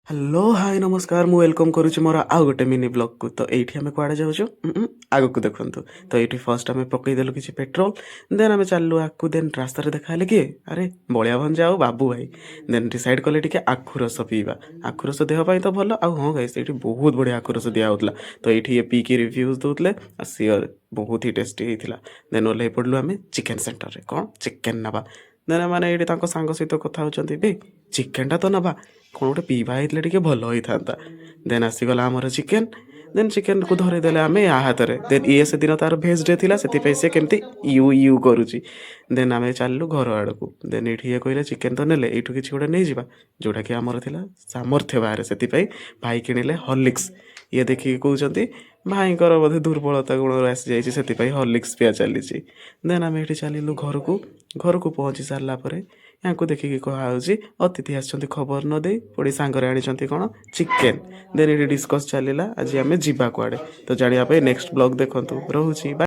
Hello, high, ନମସ୍କାର। ମୁଁ welcome କରୁଛି ମୋର ଆଉ ଗୋଟେ ମିନି ବ୍ଲଗ୍କୁ। ତ ଏଇଠି ଆମେ କୁଆଡ଼େ ଯାଉଛୁ, ଆଗକୁ ଦେଖନ୍ତୁ। ତ ଏଇଠି ଫାର୍ଷ୍ଟ ଆମେ ପକେଇଦେଲୁ କିଛି ପେଟ୍ରୋଲ, ଦେନ୍ ଆମେ ଚାଲିଲୁ ଆଗକୁ। ଦେନ୍ ରାସ୍ତାରେ ଦେଖା ହେଲେ କିଏ? ଆରେ, ବଳିଆ ଭଞ୍ଜା ଆଉ ବାବୁ ଭାଇ। ଦେନ୍ ଡିସାଇଡ଼୍ କଲେ ଟିକେ ଆଖୁ ରସ ପିଇବା। ଆଖୁ ରସ ଦେହ ପାଇଁ ତ ଭଲ। ଆଉ ହଁ ଗାଇସ୍, ଏଇଠି ବହୁତ ବଢ଼ିଆ ଆଖୁ ରସ ଦିଆ ହେଉଥିଲା। ତ ଏଇଠି ଇଏ ପିଇକି ରିଭ୍ୟୁଜ୍ ଦେଉଥିଲେ ଆଉ ସିଓର ବହୁତ ହି ଟେଷ୍ଟି ହେଇଥିଲା। ଦେନ୍ ଓହ୍ଲେଇ ପଡ଼ିଲୁ ଆମେ ଚିକେନ୍ ସେଣ୍ଟରରେ। କ'ଣ ଚିକେନ୍ ନେବା। ଦେନ୍ ଏମାନେ ଏଇଠି ତାଙ୍କ ସାଙ୍ଗ ସହିତ କଥା ହେଉଛନ୍ତି, ବେ ଚିକେନ୍ଟା ତ ନେବା, କ'ଣ ଗୋଟେ ପିଇବା ହେଇଥିଲେ ଟିକେ ଭଲ ହେଇଥାନ୍ତା। ଦେନ୍ ଆସିଗଲା ଆମର ଚିକେନ୍। ଦେନ୍ ଚିକେନ୍କୁ ଧରେଇଦେଲେ ଆମେ ୟା ହାତରେ। ଦେନ୍ ଇଏ ସେଦିନ ତାର ଭେଜ୍ ଡେ ଥିଲା, ସେଥିପାଇଁ ସେ କେମିତି you you କରୁଛି। ଦେନ୍ ଆମେ ଚାଲିଲୁ ଘର ଆଡ଼କୁ। ଦେନ୍ ଏଇଠି ଇଏ କହିଲେ, ଚିକେନ୍ ତ ନେଲେ, ଏଇଠୁ କିଛି ଗୋଟେ ନେଇଯିବା, ଯେଉଁଟାକି ଆମର ଥିଲା ସାମର୍ଥ୍ୟ ବାହାରେ। ସେଥିପାଇଁ ଭାଇ କିଣିଲେ ହର୍ଲିକ୍ସ। ଇଏ ଦେଖିକି କହୁଛନ୍ତି, ଭାଇଙ୍କର ବୋଧେ ଦୁର୍ବଳତା ଗୁଣରୁ ଆସିଯାଇଛି, ସେଥିପାଇଁ ହର୍ଲିକ୍ସ ପିଆ ଚାଲିଛି। ଦେନ୍ ଆମେ ଏଇଠି ଚାଲିଲୁ ଘରକୁ। ଘରକୁ ପହଞ୍ଚି ସାରିଲା ପରେ ୟାଙ୍କୁ ଦେଖିକି କୁହାହେଉଛି, ଅତିଥି ଆସିଛନ୍ତି ଖବର ନ ଦେଇ, ପୁଣି ସାଙ୍ଗରେ ଆଣିଛନ୍ତି କ'ଣ ଚିକେନ୍। ଦେନ୍ ଏଇଠି ଡିସ୍କସ୍ ଚାଲିଲା, ଆଜି ଆମେ ଯିବା କୁଆଡ଼େ? ତ ଜାଣିବା ପାଇଁ ନେକ୍ସଟ ବ୍ଲଗ୍ ଦେଖନ୍ତୁ। ରହୁଛି, ବାଏ।